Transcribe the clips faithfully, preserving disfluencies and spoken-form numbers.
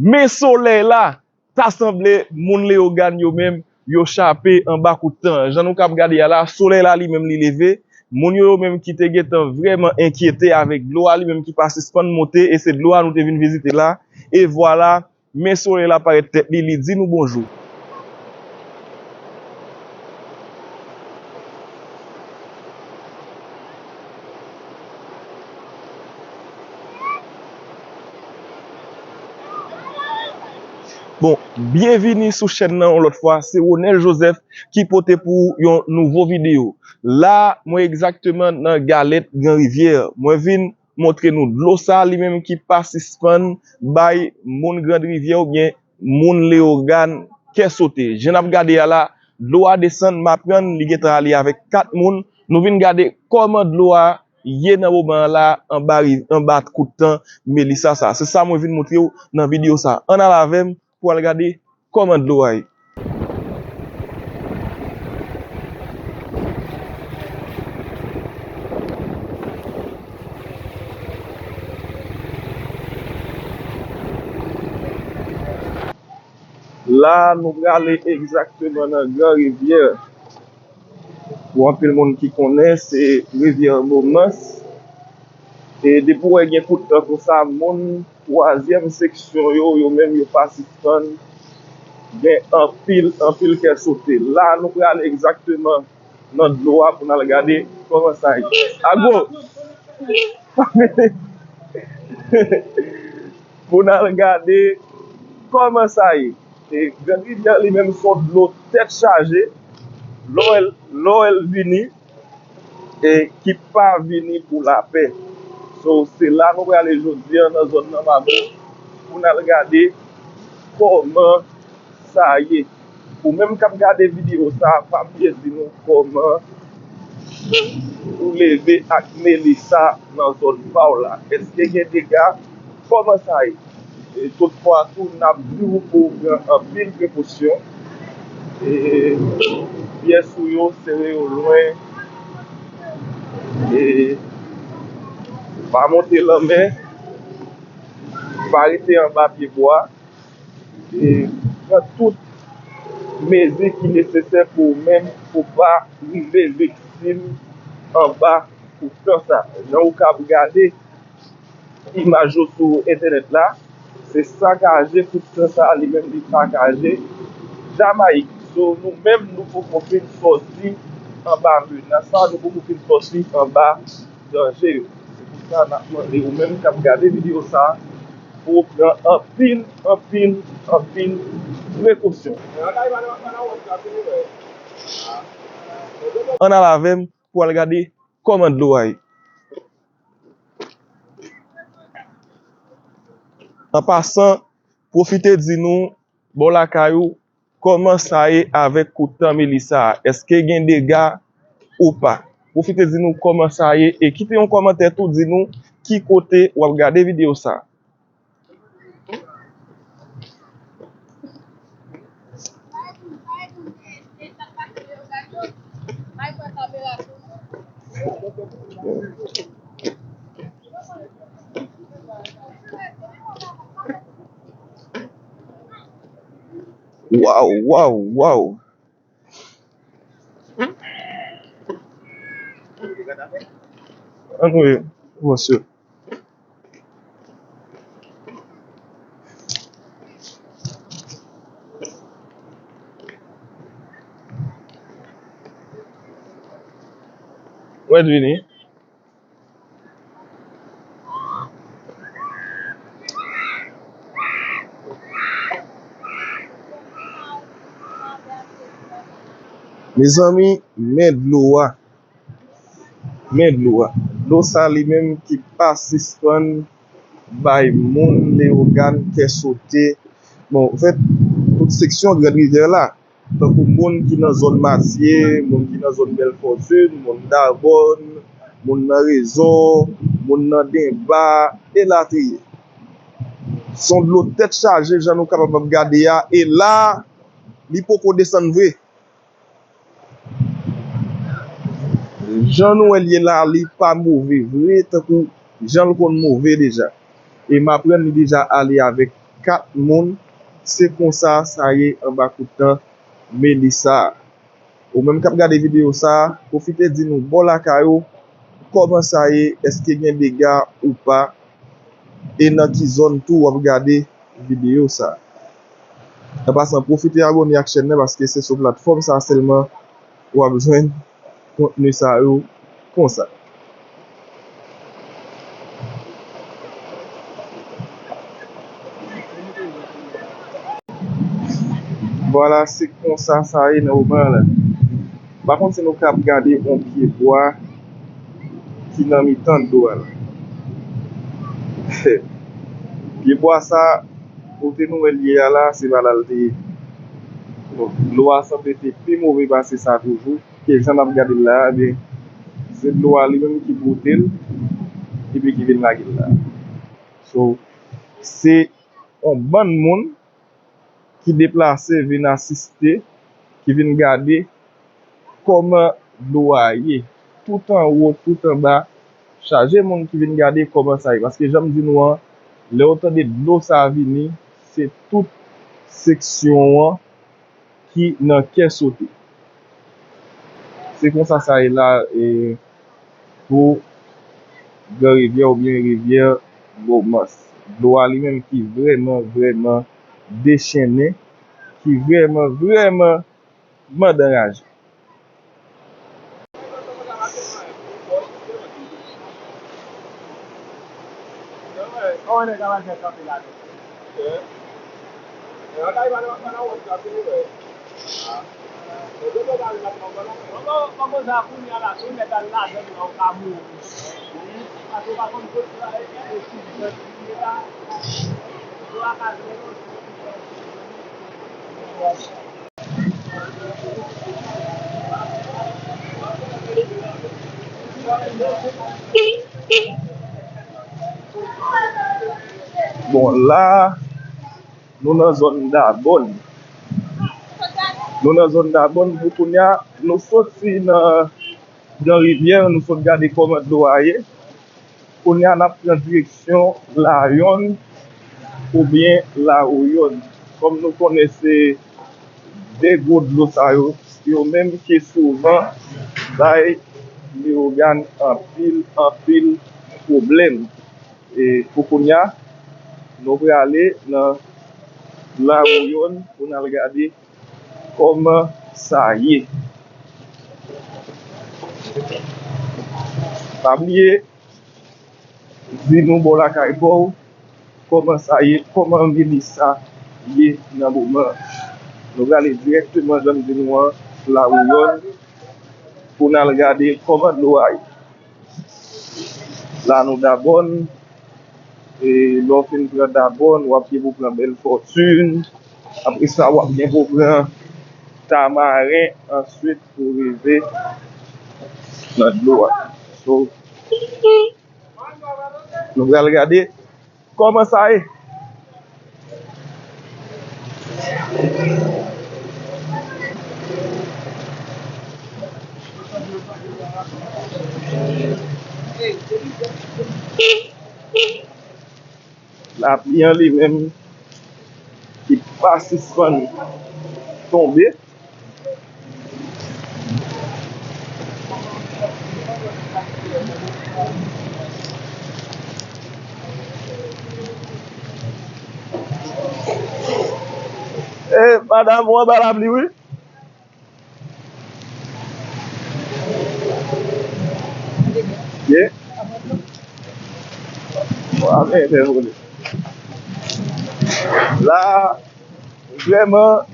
Men solèy la, ta sanble moun Leyogàn yo menm, yo chape anba kout tan. Jan nou k ap gade a la, solèy la li menm li leve. Moun yo, yo menm ki te gentan vrèman enkyete avèk dlo a, li menm ki pa sispann monte, e se dlo a nou te vin vizite la. E vwala, men solèy la parèt tèt li, li di nou bonjou. Bon, byenvini sou chèn nan yon lòt fwa. Se Ronel Joseph ki pote pou ou yon nouvo videyo. La, mwen egzakteman nan Galèt Gran Rivyè. Mwen vin montre nou dlo sa, li menm ki pa sispann bay moun Grand Rivière oubyen moun Leyogàn kè sote. Jan n ap gade a la, dlo a desann, m aprann li gentan ale avèk kat moun. Nou vin gade kòman dlo a ye nan moman an la, anba ri-, anba kout tan Melissa sa. Se sa mwen vin montre w nan videyo sa. Ann al avè m pou al gade kòman dlo a ye. La, nou prale egzakteman nan Gran Rivyè. Pou anpil moun ki konnen, se Rivyè Momans. E depi w wè gen kout tan konsa, moun twazyèm seksyon yo, yo menm yo pa sispann gen anpil, anpil kè sote. La, nou prale egzakteman nan dlo a pou n al gade kòman sa ye. Agwo! Pou n al gade kòman sa ye. E Grand Rivière li menm se yon dlo tèt chaje. Lè w wè l, lè w wè l vini, e ki pa vini pou lapè. So, se la nou prale jodi a nan zòn nan Mabou pou n al gade kòman sa ye. Ou menm k ap gade videyo sa, pa bliye di nou kòman ou leve ak Melissa nan zòn pa w la. Èske gen dega? Kòman sa ye? E toutfwa tou, n ap di w pou w pran anpil prekosyon. E pyès ou yo, sere yo lwen. E pa monte lanmè, pa rete anba pyebwa. E pran tout mezi ki nesesè pou ou menm, pou w pa rive viktim anba kout tan sa. Jan ou k ap gade imaj yo sou entènèt la, se sakaje kout tan sa, li menm li sakaje Jamayik. So, nou menm, nou poko fin sòti anba menas sa, nou poko fin sòti anba danje yo. Se pou sa n ap mande ou menm k ap gade videyo sa pou w pran anpil, anpil, anpil prekosyon. Ann al avè m pou al gade kòman dlo a ye. An pasan, pwofite di nou, bò lakay ou, kòman sa ye avèk kout tan Melissa a? Èske gen dega ou pa? Pwofite di nou kòman sa ye e kite yon kòmantè tou, di nou ki kote w ap gade videyo sa. Waw, waw, waw. Ann voye, mesye. Mwen vini. Mezanmi, men dlo a. Men dlo a. Dlo sa li menm ki pa sispann bay moun Leyogàn kè sote. Bon, anfèt, tout seksyon Grand Rivière la. Tankou moun ki nan zòn Matye, moun ki nan zòn Bèlfòtin, moun Dabòn, moun nan Rezon, moun nan Denba, elatriye. Se yon dlo tèt chaje, jan nou kapab ap gade a, e la, li poko desann vre. Jan nou wè l ye la, li pa move vre, tankou jan l konn move deja. E m aprann li deja ale avèk kat moun. Se konsa sa ye anba kout tan Melissa. Ou menm k ap gade videyo sa a, pwofite di nou bò lakay ou kòman sa ye, èske gen dega ou pa, e nan ki zòn tou w ap gade videyo sa a. An pasan, pwofite abòne ak chèn nan paske se sou platfòm sa a sèlman w ap jwenn kontni sa yo konsa. Vwala, se konsa sa ye nan moman an la. M pa konn si nou kab gade yon pye bwa ki nan mitan dlo a la. Pye bwa sa, kote nou wè l ye a la, se pa la l te ye. Bon, dlo a sanble te pi move pase sa toujou. Ke jan n ap gade l la a, ebyen, se dlo a li menm ki bwote l, epi ki vin lage l la. So, se yon bann moun ki deplase vin asiste, ki vin gade kòman dlo a ye. Tout anwo, tout anba, chaje moun ki vin gade kòman sa ye. Paske jan m di nou an, lè w tande dlo sa a vini, se tout seksyon an ki nan kè sote. Se konsa sa ye la, e, pou Gran Rivyè oubyen Rivyè Gwo Mans. Dlo a li menm ki vrèman, vrèman dechennen, ki vrèman, vrèman mande anraje. Bon, la, nou nan zòn Dabòn. Nou nan zòn Dabòn pou kounye a, nou soti nan Gran Rivyè, nou sot gade kòman dlo a ye. Kounye a, n ap pran direksyon Layòn oubyen Lawouyon. Kòm nou konnen se de gwo dlo sa yo, yo menm ki souvan bay Leyogàn anpil, anpil pwoblèm. E pou kounye a, nou prale nan Lawouyon pou n al gade kòman sa ye. Pa bliye, di nou bò lakay pa w, kòman sa ye, kòman Melissa ye nan moman an. Nou prale dirèkteman, jan m di nou an, Lawouyon, pou n al gade kòman dlo a ye. La nou Dabòn, e lè w fin pran Dabòn, w ap gen pou pran Bèl Fòtin, apre sa w ap gen pou pran Tamaren, answit pou rive nan dlo a. So, nou pral gade kòman sa ye. Lapli an li menm ki pa sispann tonbe. E, madanm, ou anba lapli, wi. Ye? Wa men, fè vole. La, vrèman,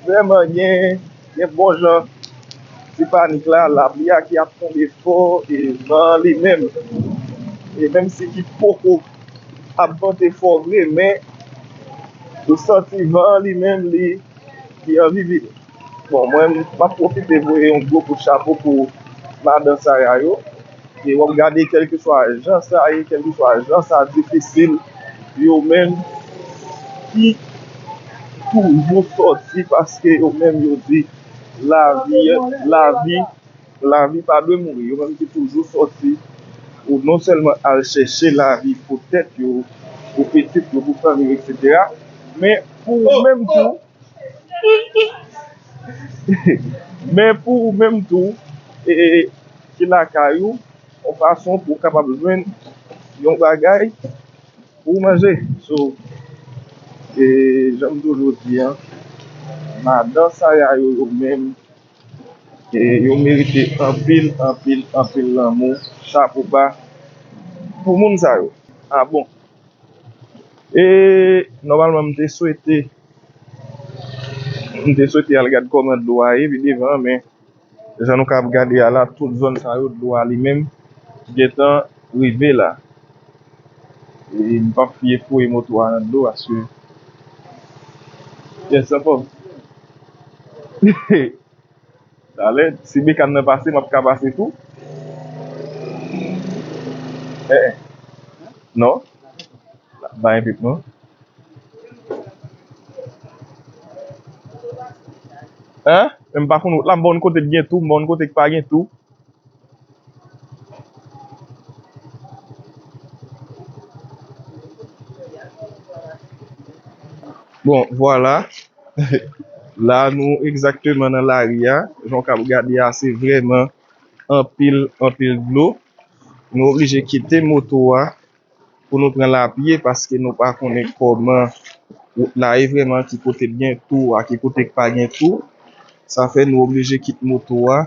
vrèman gen, gen bon jan ti panik la, lapli a ki ap tonbe fò, e van an li menm. E menm si ki poko ap vante fò vre, men ou santi van an li menm, li, li anvi vini. Bon, mwen, m ap pwofite voye yon gwo kout chapo pou madan Sara yo. E w ap gade, kèlkeswa jan sa ye, kèlkeswa jan sa difisil, yo menm ki toujou sòti, paske yo menm yo di lavi, lavi, lavi pa dwe mouri. Yo menm ki toujou sòti pou non sèlman al chèche lavi pou tèt yo, pou pitit yo, pou fanmi yo, etsetera. Men pou ou menm tou, men pou ou menm tou, e, e, ki lakay ou, yon fason pou w kapab jwenn yon bagay pou w manje. So, e, jan m toujou di a, madan Saya yo, yo menm, e, yo merite anpil, anpil, anpil lanmou, chapo ba pou moun sa yo. Ah bon. E nòmalman, m te swete, m te swete al gad kòman dlo a ye pi devan, men jan nou ka ap gade a la, tout zòn sa yo, dlo a li menm gentan rive la. E m p ap fye foye moto a nan dlo, paske pyès anfòm. Talè, si bekàn nan pase, m ap ka pase tou. Eh, eh. Non. Ba enpik non. Hein? Men m pa konn wout la, m pa konn kote k gen tou, m pa konn kote k pa gen tou. Bon, vwala. La, nou egzakteman nan lari a. Jan w ka ap gade a, se vrèman anpil, anpil dlo. Nou oblije kite moto a pou nou pran l a pye, paske nou pa konnen kòman wout la ye vrèman, ki kote k gen tou, a ki kote k pa gen tou. Sa fè nou oblije kite moto a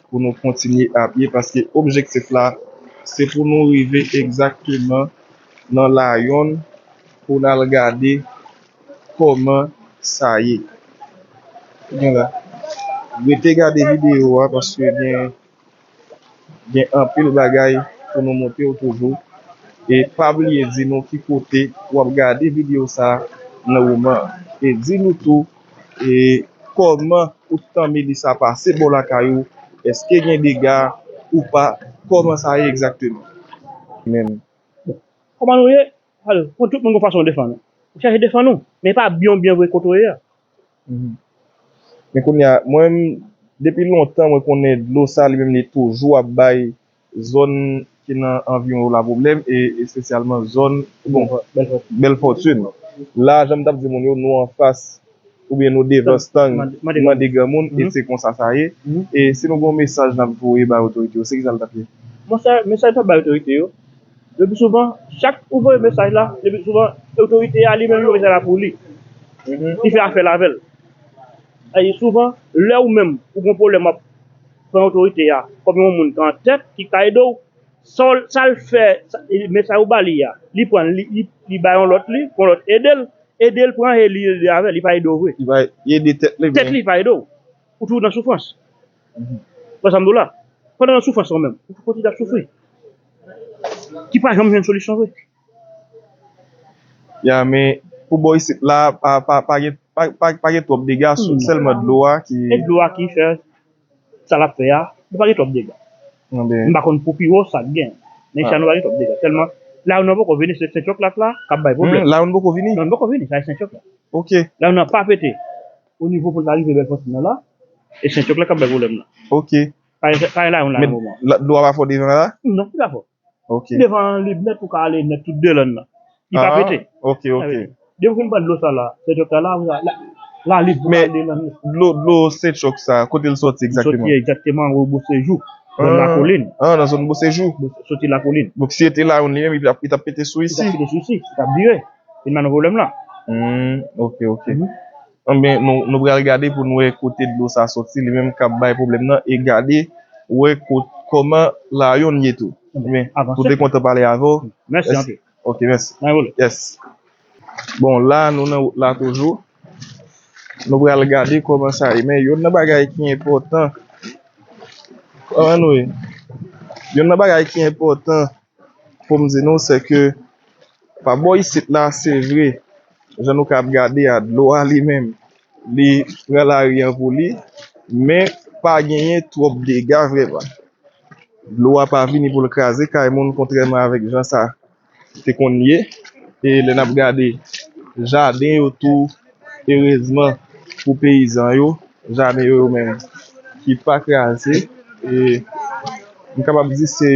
pou nou kontinye a pye, paske objektif la, se pou nou rive egzakteman nan Layonn pou n al gade kòman sa ye. Gen la. Rete gade videyo a, paske gen, gen anpil bagay pou nou montre w toujou. E pa bliye di nou ki kote w ap gade videyo sa a nan moman an. E di nou tou, e kòman ou t tanmen li sa pase bò lakay ou, èske gen dega ou pa, kòman sa ye egzakteman. Men. Kòman nou ye? Al, bon, tout moun gon fason defann ou. Ou chache defann ou, men pa byen byen vre kote w ye a. Mhm. Men kounye a, mwen, depi lontan, mwen konnen dlo sa, li menm, li toujou ap bay zòn ki nan anviwon yo la pwoblèm, e espesyalman zòn, bon, Bèl Fòtin. Bèl Fòtin. La, jan m t ap di moun yo, nou anfas oubyen nou devan stang mande, mande granmoun, e se konsa sa ye. Mhm. E si nou gen yon mesaj n ap voye bay otorite yo, se ki sa l t ap ye? Mesaj, mesaj n ap bay otorite yo, le pi souvan, chak ou voye mesaj la, le pi souvan, otorite a li menm, li voye mesaj la pou li. Mhm. Li fè afè l avè l. E souvan, lè ou menm, ou gen pwoblèm ap pran otorite a, kòm yon moun ki an tèt, ki ka ede w, sa l, sa l fè, sa, mesaj ou ba li a, li pran l, li, li, li bay yon lòt li, pou yon lòt ede l, ede l pran e li ede avè l, li pa ede w vre. Li pa, li ede tèt li, tèt li pa ede w. Ou toujou nan soufrans. Mhm. Wè sa m di w la? Pandan nan soufrans lan menm, ou kontinye ap soufri. Ki pa janm jwenn solisyon vre. Ya, men pou bò isit la, pa, pa, pa gen, pa, pa, pa gen twòp dega, sou, hmm, sèlman dlo a ki. E dlo a ki fè sa l ap fè a, nou pa gen twòp dega. Anben. M pa konn pou pi wo sa k gen. Men sa nou pa gen twòp dega. Sèlman, la nou poko vini, se Sentchòk la, la, k ap bay pwoblèm. Hmm, la nou poko vini? Non, nou poko vini, sa se Sentchòk la. Ok. La nou pa pete. O nivo pou l ta rive Bèl Fòtin nan la, e Sentchòk la k ap bay pwoblèm la. Ok. Pa gen, pa gen la nou la nan moman. Men la, dlo a pa fò devan la? Non, li pa fò. Ok. Devan an lib nèt, ou ka ale nèt tout de lann nan. Li pa pete. Ok, ok. Depi w fin pran dlo sa la, Sentchòk la, la, la, la lib pou ale nan lib. Men dlo, dlo Sentchòk sa, kote l sòti egzakteman? Sòti egzakteman anwo Bosejou, zòn Lakolin. Ah, nan zòn Bosejou? Sòti Lakolin. Donk si se te Layonn li menm, li t ap, li t ap pete sou isi? Li t ap pete sou isi, li t ap vire. Vin nan pwoblèm la. Hmm, ok, ok. Mhm. Anben, nou, nou pral gade pou nou wè kote dlo sa sòti, li menm k ap bay pwoblèm nan, e gade, wè ko-, kòman Layonn ye tou. Anben, avanse. Mwen te kontan pale avè w. Mèsi anpil. Ok, mèsi. Yes. Bon, la, nou nan wout la toujou. Nou pral gade kòman sa ye. Men youn nan bagay ki enpòtan, kòman nou ye? Youn nan bagay ki enpòtan pou m di nou, se ke pa bò isit la, se vre, jan nou ka ap gade a, dlo a li menm, li pran lari an pou li, men pa genyen twòp dega vrèman. Dlo a pa vini pou l kraze kay moun, kontrèman avèk jan sa te konn ye. E lè n ap gade jaden yo tou, erezman pou peyizan yo, jaden yo, yo menm ki pa kraze. E m kapab di se,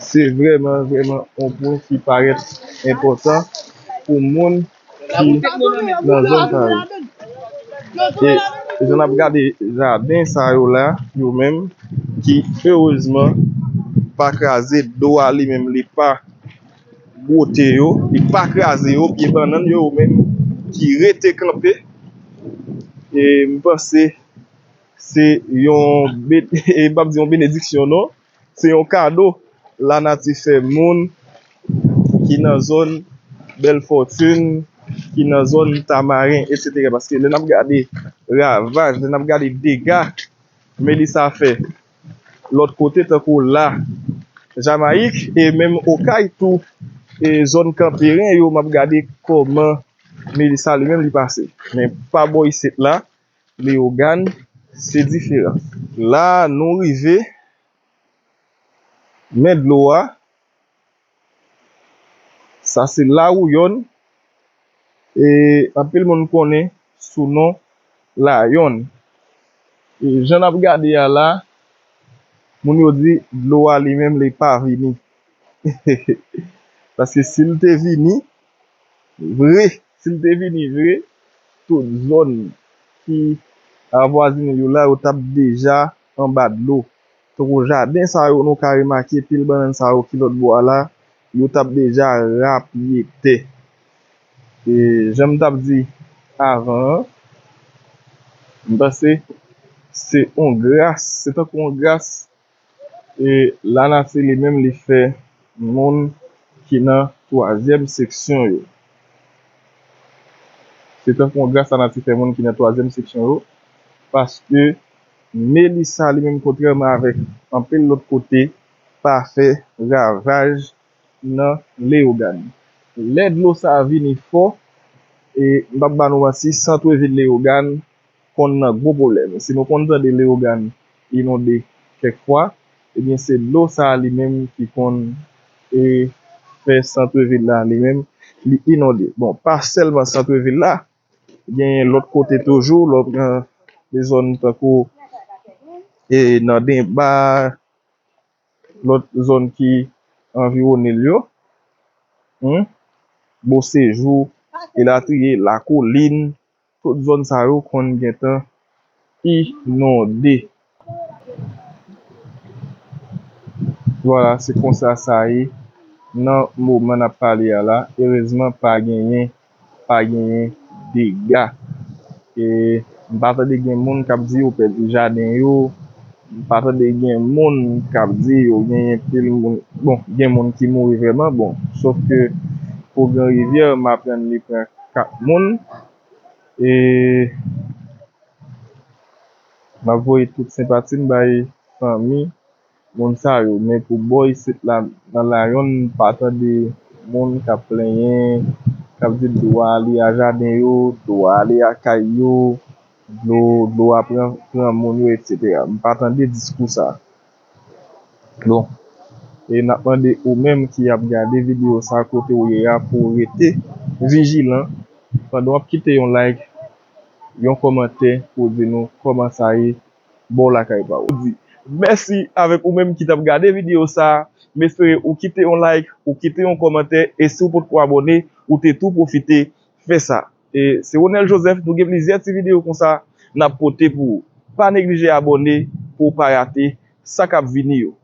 Se vrèman, vrèman yon pwen ki parèt enpòtan pou moun ki nan zòn sa yo. E jan n ap gade jaden sa yo la, yo menm, ki erezman pa kraze, dlo a li menm li pa bwote yo, li pa kraze yo, pye bannann yo, yo menm ki rete kanpe. E m panse se yon, e m p ap di yon benediksyon non, se yon kado lanati fè moun ki nan zòn Bèl Fòtin, ki nan zòn Tamaren, etsetera. Paske lè n ap gade ravaj, lè n ap gade dega Melisa fè lòt kote, tankou la Jamayik, e menm Okay tou, e zòn Kanperen yo, m ap gade kòman Melisa li menm li pase. Men pa bò isit la, Leyogàn, se diferan. La nou rive men dlo a. Sa se Lawouyòn, e anpil moun konnen sou non Layòn. E jan n ap gade a la, moun yo di dlo a li menm li pa vini. Paske si l te vini vre, si l te vini vre, tout zòn ki avwazine l yo la, yo t ap deja anba dlo. Tankou jaden sa yo, nou ka remake pil bannann sa yo ki lòt bò a la, yo t ap deja rapye tè. E jan m t ap di avan an, m panse se yon gras, se tankou yon gras e lanati li menm li fè moun ki nan twazyèm seksyon yo. Se tankou yon gras lanati fè moun ki nan twazyèm seksyon yo, paske Melisa li menm, kontrèman avèk anpil lòt kote, pa fè ravaj nan Leyogàn. Lè dlo sa a vini fò, e m p ap ba nou manti, santrevil Leyogàn konn nan gwo pwoblèm. Si nou konn tande Leyogàn inonde kèk fwa, ebyen se dlo sa a li menm ki konn e fè santrevil la li menm li inonde. Bon, pa sèlman santrevil la, genyen lòt kote toujou, lè w pran de zòn tankou e nan Denba, lòt zòn ki anviwone l yo, hmm, Bosejou, elatriye, Lakolin, tout zòn sa yo konn gentan inonde. Vwala, se konsa sa ye nan moman n ap pale a la. Erezman, pa genyen, pa genyen dega. E m pa tande gen moun k ap di yo pèdi jaden yo. M pa tande gen moun k ap di yo genyen pil moun. Bon, gen moun ki mouri vrèman. Bon, sòf ke pou Gran Rivyè, m aprann li pran kat moun. E m ap voye tout senpati m bay fanmi moun sa yo. Men pou bò isit la, nan Layòn, m pa tande moun k ap plenyen, k ap di dlo a ale a jaden yo, dlo a ale a kay yo, dlo, dlo a pran, pran moun yo, etsetera. M pa tande diskou sa. Bon, e n ap mande ou menm ki ap gade videyo sa kote w ye a pou w rete vijilan pandan w ap kite yon like, yon kòmantè pou w di nou kòman sa ye bò lakay pa w. Mèsi avèk ou menm ki t ap gade videyo sa. M espere ou kite yon like, ou kite yon kòmantè, e si w potko abòne, ou te tou pwofite fè sa. E se Ronel Joseph, nou gen plizyè ti videyo konsa n ap pote pou ou. Pa neglije abòne pou w pa rate sa k ap vini yo.